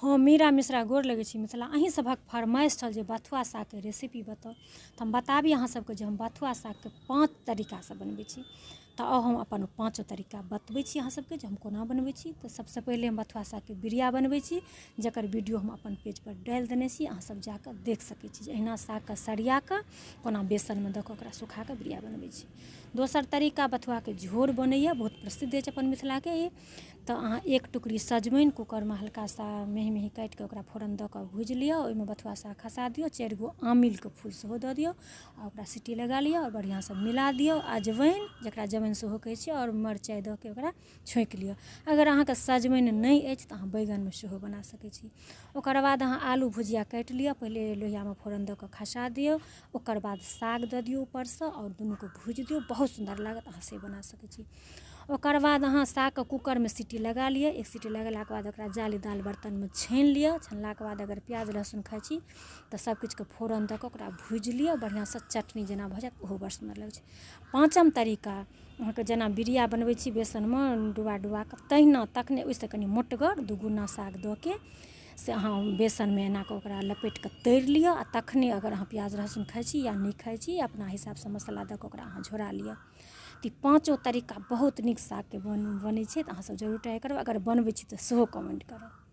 हम मीरा मिश्रा गोर लगै छी। मिथिला अहीं सभक फरमाइश छल जे बथुआ सागके रेसिपी बताउ, तऽ हम बताबी अहाँ सबके जे हम बथुआ सागके 5 तरीकासँ बनबै छी। तऽ आउ हम अपन पाँचो तरीका बतबै छी अहाँ सबके जे हम कोना बनबै छी। तऽ सबसँ पहिले हम बथुआ सागके बिरिया बनबै छी, जकर वीडियो हम अपन पेजपर डालि देने छी, अहाँ सब जाकऽ देख सकै छी जे एहिना सागके सरियाकऽ कोना बेसनमे दऽ कऽ ओकरा सुखाकऽ बिरिया बनबै छी। दोसर तरीका बथुआके झोर बनैए, बहुत प्रसिद्ध अछि अपन मिथिलाके ई। तऽ अहाँ एक टुकड़ी सजमनि कूकरमे हल्का सा मेही मेही काटिकऽ ओकरा फोरन दऽ कऽ भुजि लिअ, ओहिमे बथुआ साग खसा दियौ, 4 गो आमिलके फूल सेहो दऽ दियौ आ ओकरा सीटी लगा लिअ आओर बढ़िआँसँ मिला दियौ। अजवाइन, जकरा जमाइन सेहो कहै छियै, आओर मरचाइ दऽ कऽ ओकरा छौँकि लिअ। अगर अहाँके सजमनि नहि अछि तऽ अहाँ बैगनमे सेहो बना सकै छी। ओकर बाद अहाँ आलू भुजिया काटि लिअ, पहिले लोहियामे फोरन दऽ कऽ खसा दियौ, ओकर बाद साग दऽ दियौ ऊपरसँ आओर दुनूके भुजि दियौ, बहुत सुन्दर लागत, अहाँ से बना सकै छी। ओकर बाद अहाँ सागके कूकरमे सीटी लगा लिअ। एक सीटी लगेलाके बाद ओकरा जालीदार बर्तनमे छानि लिअ। छानलाके बाद अगर प्याज लहसुन खाइ छी तऽ सबकिछुके फोरन दऽ कऽ ओकरा भुजि लिअ बढ़िआँसँ, चटनी जेना भऽ जायत, ओहो बड़ सुन्दर लगै छै। पाँचम तरीका अहाँके जेना बिरिया बनबै छी बेसनमे डुबा डुबा कऽ, तहिना तखने ओहिसँ कनि मोटगर दुगुना साग दऽ के से अहाँ बेसनमे एना कऽ ओकरा लपेटि कऽ तरि लिअ आ तखने अगर अहाँ प्याज लहसुन खाइ छी या नहि खाइ छी, अपना हिसाबसँ मसाला दऽ कऽ ओकरा अहाँ झोरा लिअ। तऽ ई पाँचो तरीका बहुत नीक सागके बनै छै। तऽ अहाँसभ जरूर ट्राइ करब, अगर बनबै छी तऽ सेहो कमेन्ट करब।